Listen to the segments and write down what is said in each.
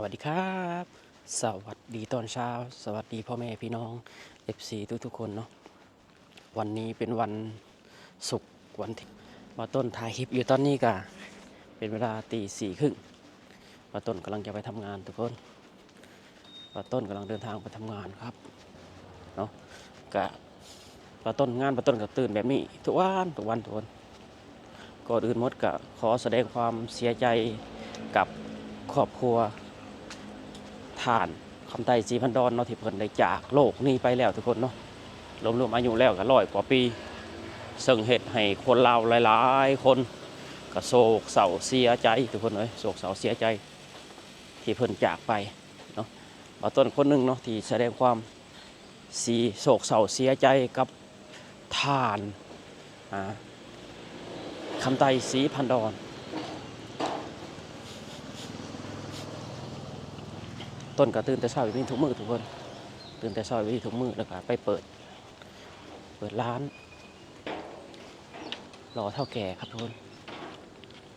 สวัสดีครับ สวัสดีตอนเช้า สวัสดีพ่อแม่พี่น้อง เอฟซี ทุกๆ คนเนาะ วันนี้เป็นวันศุกร์ วันที่ บ่าวต้นถ่ายคลิปอยู่ตอนนี้ก็เป็นเวลาตีสี่ครึ่ง บ่าวต้นกำลังจะไปทำงานทุกคน บ่าวต้นกำลังเดินทางไปทำงานครับ เนาะ กะ บ่าวต้น งานบ่าวต้นก็ตื่นแบบนี้ทุกวัน ทุกวัน ทุกวัน ก่อนอื่นหมดก็ขอแสดงความเสียใจกับครอบครัวท่านคำไต ศรีพันดอนเนาะ ที่เพิ่นได้จากโลกนี้ไปแล้วทุกคนเนาะ รวมๆ อายุแล้วก็ร้อยกว่าปี ซึ่งเฮ็ดให้คนลาวหลายๆ คนก็โศกเศร้าเสียใจทุกคนเอ้ย โศกเศร้าเสียใจที่เพิ่นจากไปเนาะ บ่าวต้นคนหนึ่งเนาะ ที่แสดงความ สีโศกเศร้าเสียใจกับท่าน อ่า คำไต ศรีพันดอน ต้นก็ตื่นแต่เช้าแบบนี้ทุกมื้อทุกคน ตื่นแต่เช้าแบบนี้ทุกมื้อ แล้วก็ไปเปิด เปิดร้าน รอเฒ่าแก่ครับทุกคน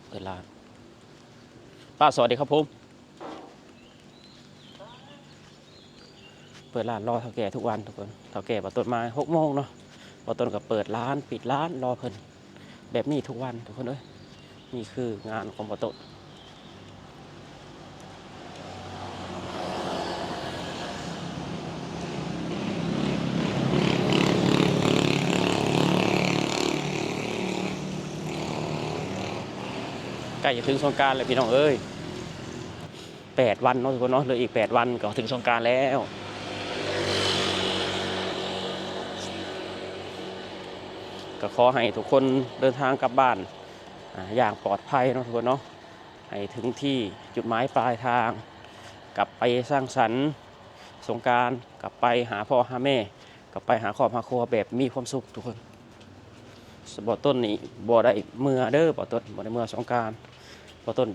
เปิดร้าน ป้าสวัสดีครับผม เปิดร้านรอเฒ่าแก่ทุกวันทุกคน เฒ่าแก่บ่าวต้นมาหกโมงเนาะ บ่าวต้นก็เปิดร้าน ปิดร้านรอเพิ่น แบบนี้ทุกวันทุกคนเอ้ย นี่คืองานของบ่าวต้น ใกล้จะถึงสงกรานต์แล้วพี่น้องเอ้ย แปดวันเนาะทุกคนเนาะ เหลืออีกแปดวันก็ถึงสงกรานต์แล้ว ก็ขอให้ทุกคนเดินทางกลับบ้าน อ่า อย่างปลอดภัยเนาะทุกคนเนาะ ให้ถึงที่จุดหมายปลายทาง กลับไปสังสรรค์สงกรานต์ กลับไปหาพ่อหาแม่ กลับไปหาครอบหาครัวแบบมีความสุขทุกคน บ่าวต้นนี่บ่ได้เมือเด้อ บ่าวต้นบ่ได้เมือสงกรานต์ บ่าวต้น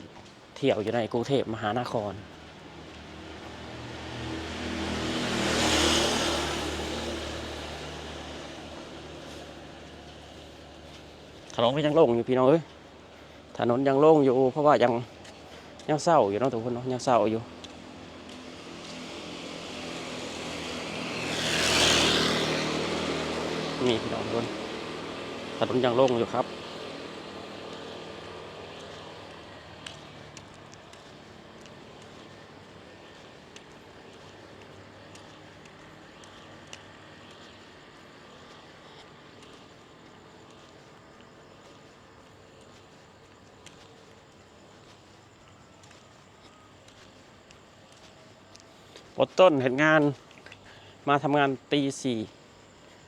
เที่ยวอยู่ในกรุงเทพมหานคร ถนนก็ยังโล่งอยู่พี่น้องเอ้ย ถนนยังโล่งอยู่ เพราะว่ายัง ยังเช้าอยู่เนาะทุกคนเนาะ ยังเช้าอยู่ นี่พี่น้องทุกคน ถนนยังโล่งอยู่ครับ บ่าวต้นเฮ็ดงาน มาทำงานตีสี่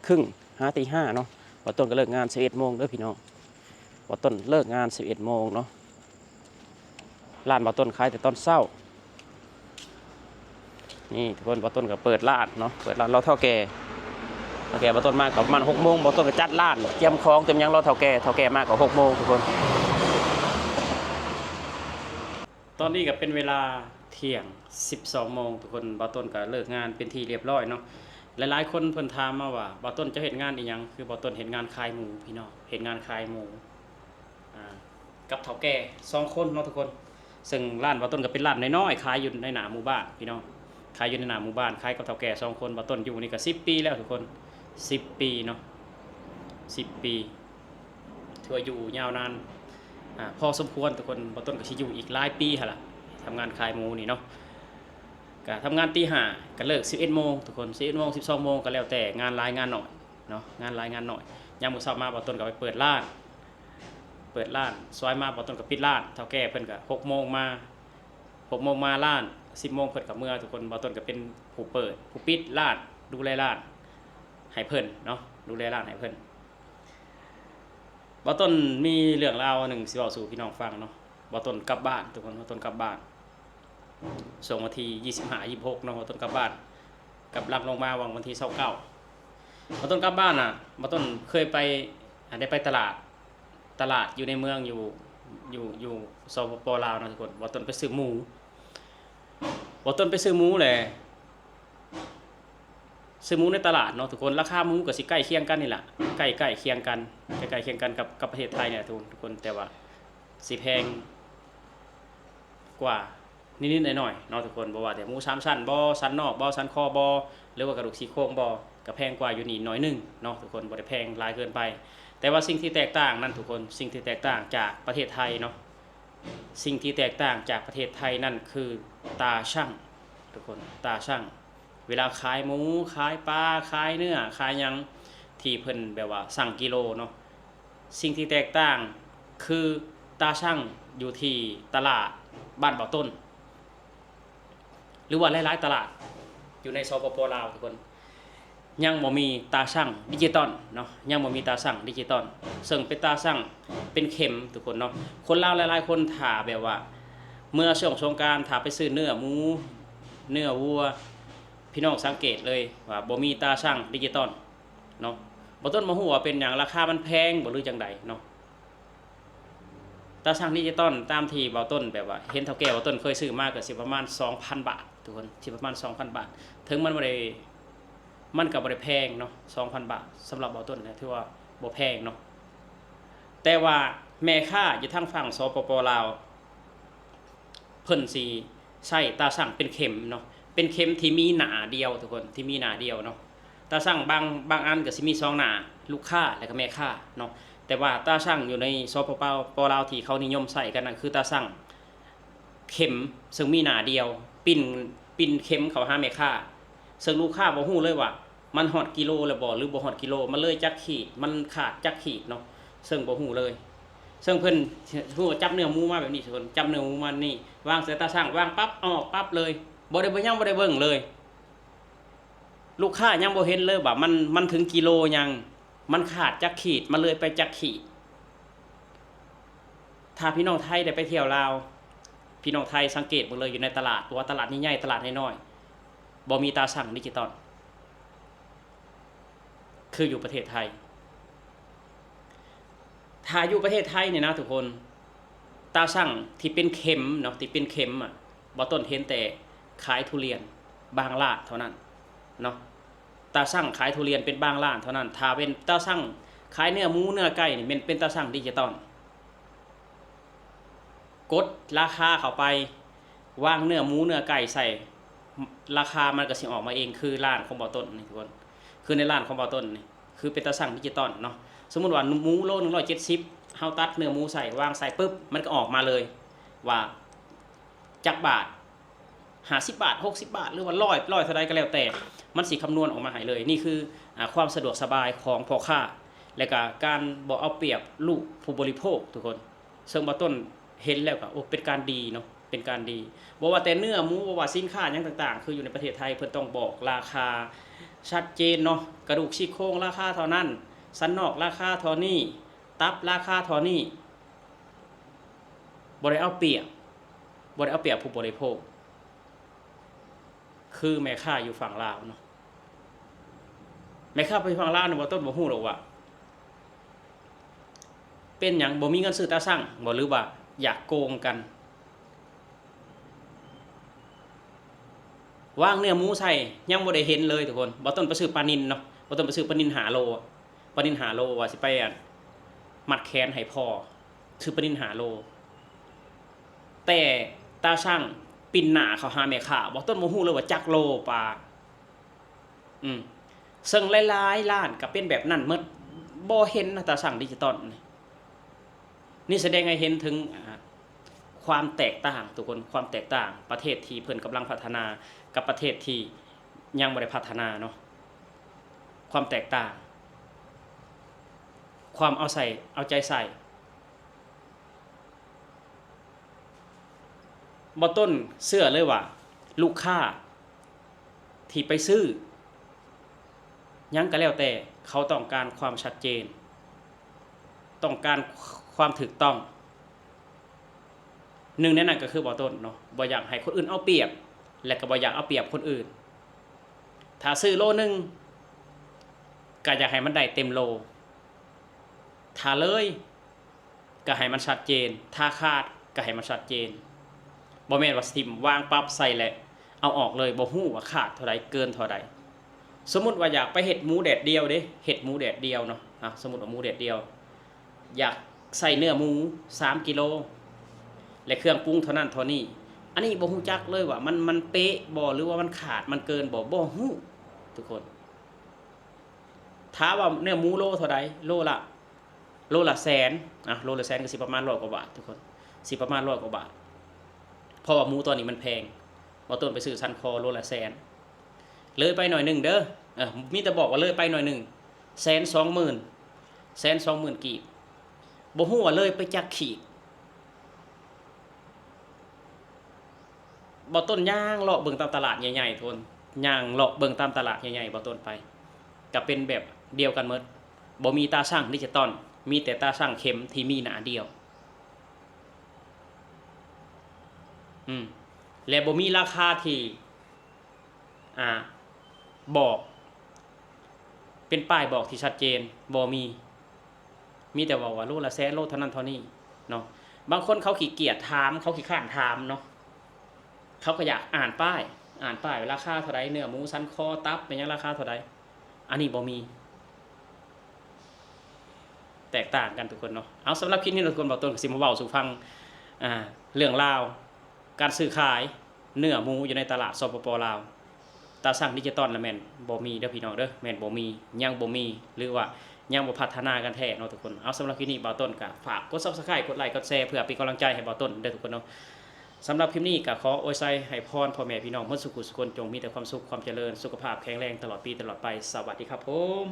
ครึ่ง หาตีห้าเนาะ บ่าวต้นก็เลิกงานสิบเอ็ดโมงเด้อพี่น้อง บ่าวต้นเลิกงานสิบเอ็ดโมงเนาะ ร้านบ่าวต้นขายแต่ตอนเช้า นี่ทุกคน บ่าวต้นก็เปิดร้านเนาะ เปิดร้านรอเฒ่าแก่ เฒ่าแก่บ่าวต้นมาก็ประมาณหกโมง บ่าวต้นก็จัดร้าน เตรียมของ เตรียมหยังรอเฒ่าแก่ เฒ่าแก่มาก็หกโมงทุกคน ตอนนี้ก็เป็นเวลาเที่ยงสิบสองโมงทุกคน บ่าวต้นก็เลิกงานเป็นที่เรียบร้อยเนาะ หลายๆ คนเพิ่นถามมาว่า บ่าวต้นเจ้าเฮ็ดงานอิหยัง คือบ่าวต้นเฮ็ดงานขายหมูพี่น้อง เฮ็ดงานขายหมู อ่า กับเฒ่าแก่สองคนเนาะทุกคน ซึ่งร้านบ่าวต้นก็เป็นร้านน้อยๆ ขายอยู่ในหน้าหมู่บ้านพี่น้อง ขายอยู่ในหน้าหมู่บ้าน ขายกับเฒ่าแก่สองคน บ่าวต้นอยู่นี่ก็สิบปีแล้วทุกคน สิบปีเนาะ สิบปี ถือว่าอยู่ยาวนาน อ่า พอสมควรทุกคน บ่าวต้นก็สิอยู่อีกหลายปีหั่นล่ะ ทำงานขายหมูนี่เนาะ ก็ทำงานตีห้า ก็เลิกสิบเอ็ดโมงทุกคน สิบเอ็ดโมง สิบสองโมง ก็แล้วแต่งานหลายงานน้อยเนาะ งานหลายงานน้อย ยามมื้อเช้ามาบ่าวต้นก็ไปเปิดร้าน เปิดร้าน ซอยมาบ่าวต้นก็ปิดร้าน เฒ่าแก่เพิ่นก็หกโมงมา หกโมงมาร้าน สิบโมงเพิ่นก็เมือทุกคน บ่าวต้นก็เป็นผู้เปิด ผู้ปิดร้าน ดูแลร้านให้เพิ่นเนาะ ดูแลร้านให้เพิ่น บ่าวต้นมีเรื่องราวหนึ่งสิเว้าสู่พี่น้องฟังเนาะ บ่าวต้นกลับบ้านทุกคน บ่าวต้นกลับบ้าน ช่วงวันที่ยี่สิบห้า ยี่สิบหกเนาะ บ่าวต้นกลับบ้าน กลับหลังลงมาหว่างวันที่ซาวเก้า บ่าวต้นกลับบ้านน่ะ บ่าวต้นเคยไป อ่า ได้ไปตลาด ตลาดอยู่ในเมือง อยู่ อยู่ อยู่ สปป ลาวเนาะทุกคน บ่าวต้นไปซื้อหมู บ่าวต้นไปซื้อหมูแหละ ซื้อหมูในตลาดเนาะทุกคน ราคาหมูก็สิใกล้เคียงกันนี่ล่ะ ใกล้ ใกล้เคียงกัน ใกล้ ใกล้เคียงกันกับ กับประเทศไทยนี่แหละทุกคน ทุกคน แต่ว่าสิแพงกว่า ນິດໆໜ້ອຍໆເນາະທຸກຄົນ. ບໍ່ວ່າແຕ່ໝູສາມຊັ້ນບໍ ສັນນອກບໍ ສັນຄໍບໍ ຫຼືວ່າກະດູກຊີ້ໂຄງບໍ ກະແພງກວ່າຢູ່ນີ້ໜ້ອຍໜຶ່ງເນາະທຸກຄົນ, ບໍ່ໄດ້ແພງຫຼາຍເກີນໄປ. ແຕ່ວ່າສິ່ງທີ່ແຕກຕ່າງນັ້ນທຸກຄົນ, ສິ່ງທີ່ແຕກຕ່າງຈາກປະເທດໄທເນາະ, ສິ່ງທີ່ແຕກຕ່າງຈາກປະເທດໄທນັ້ນຄືຕາຊັ່ງທຸກຄົນ, ຕາຊັ່ງ. ເວລາຂາຍໝູ ຂາຍປາ ຂາຍເນື້ອ ຂາຍຫຍັງ ທີ່ເພິ່ນແບບວ່າຊັ່ງກິໂລເນາະ, ສິ່ງທີ່ແຕກຕ່າງຄືຕາຊັ່ງຢູ່ທີ່ຕະຫຼາດບ້ານເບົາຕົ້ນ ຫຼືວ່າຫຼາຍໆຕະຫຼາດຢູ່ໃນ ສປປ ລາວທຸກຄົນ ຍັງບໍ່ມີຕາຊັ່ງດິຈິຕອນເນາະ, ຍັງບໍ່ມີຕາຊັ່ງດິຈິຕອນ ເຊິ່ງເປັນຕາຊັ່ງເປັນເຂັມທຸກຄົນເນາະ. ຄົນລາວຫຼາຍໆຄົນຖ້າແບບວ່າເມື່ອຊ່ວງສົງການ ຖ້າໄປຊື້ເນື້ອໝູ ເນື້ອວັວ ພີ່ນ້ອງສັງເກດເລີຍວ່າບໍ່ມີຕາຊັ່ງດິຈິຕອນເນາະ. ເບົາຕົ້ນບໍ່ຮູ້ວ່າເປັນຫຍັງ ລາຄາມັນແພງບໍ ຫຼືຈັ່ງໃດເນາະ. ຕາຊັ່ງດິຈິຕອນຕາມທີ່ເບົາຕົ້ນແບບວ່າເຫັນເຖົ້າແກ່ເບົາຕົ້ນເຄີຍຊື້ມາ ກະຊິປະມານສອງພັນບາດທຸກຄົນ, ຊິປະມານສອງພັນບາດ. ເຖິງມັນບໍ່ໄດ້ ມັນກະບໍ່ໄດ້ແພງເນາະ, ສອງພັນບາດສຳລັບເບົາຕົ້ນນະ ຖືວ່າບໍ່ແພງເນາະ. ແຕ່ວ່າແມ່ຄ້າຢູ່ທາງຝັ່ງ ສປປ ລາວ ເພິ່ນຊິໃຊ້ຕາຊັ່ງເປັນເຂັມເນາະ, ເປັນເຂັມທີ່ມີໜ້າດຽວທຸກຄົນ, ທີ່ມີໜ້າດຽວເນາະ. ຕາຊັ່ງບາງ ບາງອັນກະຊິມີສອງໜ້າ, ລູກຄ້າ ແລະກະແມ່ຄ້າເນາະ. ແຕ່ວ່າຕາຊັ່ງຢູ່ໃນ ສປປ ລາວ ທີ່ເຂົານິຍົມໃຊ້ກັນນັ້ນຄືຕາຊັ່ງເຂັມ ເຊິ່ງມີໜ້າດຽວ ປິ່ນ ປິ່ນເຂັມເຂົ້າຫາແມ່ຄ້າ, ເຊິ່ງລູກຄ້າບໍ່ຮູ້ເລີຍວ່າ ມັນຮອດກິໂລແລ້ວບໍ່ ຫຼືບໍ່ຮອດກິໂລ, ມັນເລີຍຈັກຂີດ ມັນຂາດຈັກຂີດເນາະ, ເຊິ່ງບໍ່ຮູ້ເລີຍ. ເຊິ່ງເພິ່ນຮູ້ວ່າຈັບເນື້ອໝູມາແບບນີ້ ທຸກຄົນ, ຈັບເນື້ອໝູມານີ້ ວາງໃສ່ຕາຊັ່ງ ວາງປັບ ເອົາອອກປັບເລີຍ, ບໍ່ໄດ້ ບໍ່ ຍັງບໍ່ໄດ້ເບິ່ງເລີຍ. ລູກຄ້າຍັງບໍ່ເຫັນເລີຍວ່າມັນ ມັນເຖິງກິໂລຫຍັງ, ມັນຂາດຈັກຂີດ ມັນເລີຍໄປຈັກຂີດ. ຖ້າພີ່ນ້ອງໄທໄດ້ໄປທ່ຽວລາວ ພີ່ນ້ອງໄທສັງເກດເບິ່ງເລີຍ ຢູ່ໃນຕະຫຼາດ ບໍ່ວ່າຕະຫຼາດໃຫຍ່ໆ ຕະຫຼາດນ້ອຍໆ ບໍ່ມີຕາຊັ່ງດິຈິຕອນ ຄືຢູ່ປະເທດໄທ. ຖ້າຢູ່ປະເທດໄທນີ້ນະທຸກຄົນ ຕາຊັ່ງທີ່ເປັນເຂັມເນາະ ທີ່ເປັນເຂັມອະ ເບົາຕົ້ນເຫັນແຕ່ຂາຍທຸລຽນບາງຮ້ານເທົ່ານັ້ນເນາະ, ຕາຊັ່ງຂາຍທຸລຽນເປັນບາງຮ້ານເທົ່ານັ້ນ. ຖ້າເປັນຕາຊັ່ງຂາຍເນື້ອໝູເນື້ອໄກ່ນີ້ ແມ່ນເປັນຕາຊັ່ງດິຈິຕອນ. ກົດລາຄາເຂົ້າໄປ ວາງເນື້ອໝູເນື້ອໄກ່ໃສ່ ລາຄາມັນກະຊິອອກມາເອງ ຄືຮ້ານຂອງເບົາຕົ້ນນີ້ທຸກຄົນ, ຄືໃນຮ້ານຂອງເບົາຕົ້ນນີ້ ຄືເປັນຕາຊັ່ງດິຈິຕອນເນາະ. ສົມມຸດວ່າໝູໂລໜຶ່ງຮ້ອຍເຈັດສິບ ເຮົາຕັດເນື້ອໝູໃສ່ ວາງໃສ່ປຶບ ມັນກະອອກມາເລີຍວ່າຈັກບາດ ຫ້າສິບບາດ ຫົກສິບບາດ ຫຼືວ່າຮ້ອຍ ຮ້ອຍເທົ່າໃດກະແລ້ວແຕ່ ມັນຊິຄຳນວນອອກມາໃຫ້ເລີຍ. ນີ້ຄື ອາ ຄວາມສະດວກສະບາຍຂອງພໍ່ຄ້າ ແລະກະການບໍ່ເອົາປຽບລູກຜູ້ບໍລິໂພກທຸກຄົນ. ເຊິ່ງເບົາຕົ້ນເຫັນແລ້ວກະ ໂອ້ ເປັນການດີເນາະ ເປັນການດີ. ບໍ່ວ່າແຕ່ເນື້ອໝູ ບໍ່ວ່າສິນຄ້າຫຍັງຕ່າງໆ ຄືຢູ່ໃນປະເທດໄທ ເພິ່ນຕ້ອງບອກລາຄາຊັດເຈນເນາະ, ກະດູກຊີ້ໂຄງລາຄາເທົ່ານັ້ນ, ສັນນອກລາຄາເທົ່ານີ້, ຕັບລາຄາເທົ່ານີ້. ບໍ່ໄດ້ເອົາປຽບ ບໍ່ໄດ້ເອົາປຽບຜູ້ບໍລິໂພກ ຄືແມ່ຄ້າຢູ່ຝັ່ງລາວເນາະ. ແມ່ຄ້າຢູ່ຝັ່ງລາວນີ້ ເບົາຕົ້ນບໍ່ຮູ້ດອກວ່າເປັນຫຍັງ ບໍ່ມີເງິນຊື້ຕາຊັ່ງບໍ ຫຼືວ່າຢາກໂກງກັນ. ວາງເນື້ອໝູໃສ່ ຍັງບໍ່ໄດ້ເຫັນເລີຍທຸກຄົນ. ເບົາຕົ້ນໄປຊື້ປານິນເນາະ, ເບົາຕົ້ນໄປຊື້ປານິນຫ້າໂລ ປານິນຫ້າໂລ ວ່າຊິໄປ ອັນ ມັດແຂນໃຫ້ພໍ່ ຊື້ປານິນຫ້າໂລ. ແຕ່ຕາຊ່າງປິ່ນໜ້າເຂົ້າຫາແມ່ຄ້າ ເບົາຕົ້ນບໍ່ຮູ້ເລີຍວ່າຈັກໂລປາ. ອືມ ເຊິ່ງຫຼາຍໆຮ້ານກໍເປັນແບບນັ້ນໝົດ, ບໍ່ເຫັນນະຕາຊ່າງດິຈິຕອນນີ້. ນີ້ສະແດງໃຫ້ເຫັນເຖິງ ອາ ຄວາມແຕກຕ່າງທຸກຄົນ, ຄວາມແຕກຕ່າງປະເທດທີ່ເພິ່ນກຳລັງພັດທະນາກັບປະເທດທີ່ຍັງບໍ່ໄດ້ພັດທະນາເນາະ, ຄວາມແຕກຕ່າງ, ຄວາມເອົາໃສ່ ເອົາໃຈໃສ່. ເບົາຕົ້ນເຊື່ອເລີຍວ່າລູກຄ້າທີ່ໄປຊື້ຫຍັງກໍແລ້ວແຕ່ ເຂົາຕ້ອງການຄວາມຊັດເຈນ, ຕ້ອງການຄວາມຖືກຕ້ອງ. ໜຶ່ງໃນນັ້ນກໍຄືເບົາຕົ້ນເນາະ, ບໍ່ຢາກໃຫ້ຄົນອື່ນເອົາປຽບ ແລະກໍບໍ່ຢາກເອົາປຽບຄົນອື່ນ. ຖ້າຊື້ໂລໜຶ່ງ ກໍຢາກໃຫ້ມັນໄດ້ເຕັມໂລ, ຖ້າເລີຍ ກໍໃຫ້ມັນຊັດເຈນ, ຖ້າຂາດກໍໃຫ້ມັນຊັດເຈນ. ບໍ່ແມ່ນວ່າຊິຖິ້ມວາງປັບໃສ່ແລ້ວເອົາອອກເລີຍ, ບໍ່ຮູ້ວ່າຂາດເທົ່າໃດ ເກີນເທົ່າໃດ. ສົມມຸດວ່າຢາກໄປເຮັດໝູແດດດ່ຽວເດ້, ເຮັດໝູແດດດ່ຽວເນາະ, ອາ ສົມມຸດວ່າໝູແດດດ່ຽວ ຢາກໃສ່ເນື້ອໝູສາມກິໂລ ແລະ ເຄື່ອງປຸງເທົ່ານັ້ນເທົ່ານີ້, ອັນນີ້ບໍ່ຮູ້ຈັກເລີຍວ່າມັນ ມັນເປະບໍ່ ຫຼືວ່າມັນຂາດ ມັນເກີນບໍ່ ບໍ່ຮູ້ທຸກຄົນ. ຖ້າວ່າເນື້ອໝູໂລເທົ່າໃດ ໂລລະ ໂລລະແສນ ອ່າ ໂລລະແສນກໍຊິປະມານຮ້ອຍກວ່າບາດທຸກຄົນ ຊິປະມານຮ້ອຍກວ່າບາດ ເພາະວ່າໝູຕອນນີ້ມັນແພງ. ບ່າວຕົ້ນໄປຊື້ສັນຄໍໂລລະແສນ ເລີຍໄປໜ້ອຍໜຶ່ງເດີ ເອີ ມີແຕ່ບອກວ່າເລີຍໄປໜ້ອຍໜຶ່ງ ແສນສອງໝື່ນ ແສນສອງໝື່ນກີບ ບໍ່ຮູ້ວ່າເລີຍໄປຈັກຂີດ. ບ່າວຕົ້ນຍ່າງເລາະເບິ່ງຕາມຕະຫຼາດໃຫຍ່ໆ ທຸກຄົນ ຍ່າງເລາະເບິ່ງຕາມຕະຫຼາດໃຫຍ່ໆ ບ່າວຕົ້ນໄປ ກໍເປັນແບບດຽວກັນໝົດ ບໍ່ມີຕາຊັ່ງດິຈິຕອນ ມີແຕ່ຕາຊັ່ງເຂັມທີ່ມີໜ້າດຽວ ອືມ ແລະ ບໍ່ມີລາຄາທີ່ ອ່າ ບອກ ເປັນປ້າຍບອກທີ່ຊັດເຈນ ບໍ່ມີ ມີແຕ່ເວົ້າວ່າໂລລະແສນ ໂລເທົ່ານັ້ນເທົ່ານີ້ເນາະ. ບາງຄົນເຂົາຂີ້ກຽດຖາມ ເຂົາຂີ້ຄ້ານຖາມເນາະ ເຂົາກໍຢາກອ່ານປ້າຍ ອ່ານປ້າຍວ່າລາຄາເທົ່າໃດ ເນື້ອໝູ ສັນຄໍ ຕັບ ແມ່ນຫຍັງລາຄາເທົ່າໃດ ອັນນີ້ບໍ່ມີ ແຕກຕ່າງກັນທຸກຄົນເນາະ. ເອົາ ສຳລັບຄລິບນີ້ເນາະທຸກຄົນ ບ່າວຕົ້ນກໍຊິມາເວົ້າສູ່ຟັງ ອ່າ ເລື່ອງລາວການຊື້ຂາຍເນື້ອໝູຢູ່ໃນຕະຫຼາດ ສປປ ລາວ. ຕາຊັ່ງດິຈິຕອນລະແມ່ນບໍ່ມີເດີພີ່ນ້ອງເດີ ແມ່ນບໍ່ມີ ຍັງບໍ່ມີ ຫຼືວ່າຍັງບໍ່ພັດທະນາກັນແທ້ເນາະທຸກຄົນ. ເອົາ ສຳລັບຄລິບນີ້ບ່າວຕົ້ນກໍຝາກກົດ Subscribe ກົດໄລ ກົດແຊ ເພື່ອເປັນກຳລັງໃຈໃຫ້ບ່າວຕົ້ນເດີທຸກຄົນເນາະ. ສຳລັບຄລິບນີ້ກໍຂໍອວຍໄຊໃຫ້ພອນພໍ່ແມ່ພີ່ນ້ອງໝົດສູ່ຜູ້ສູ່ຄົນ ຈົ່ງມີແຕ່ຄວາມສຸກ ຄວາມຈະເລີນ ສຸຂະພາບແຂງແຮງຕະຫຼອດປີຕະຫຼອດໄປ. ສະຫວັດດີຄັບຜົມ.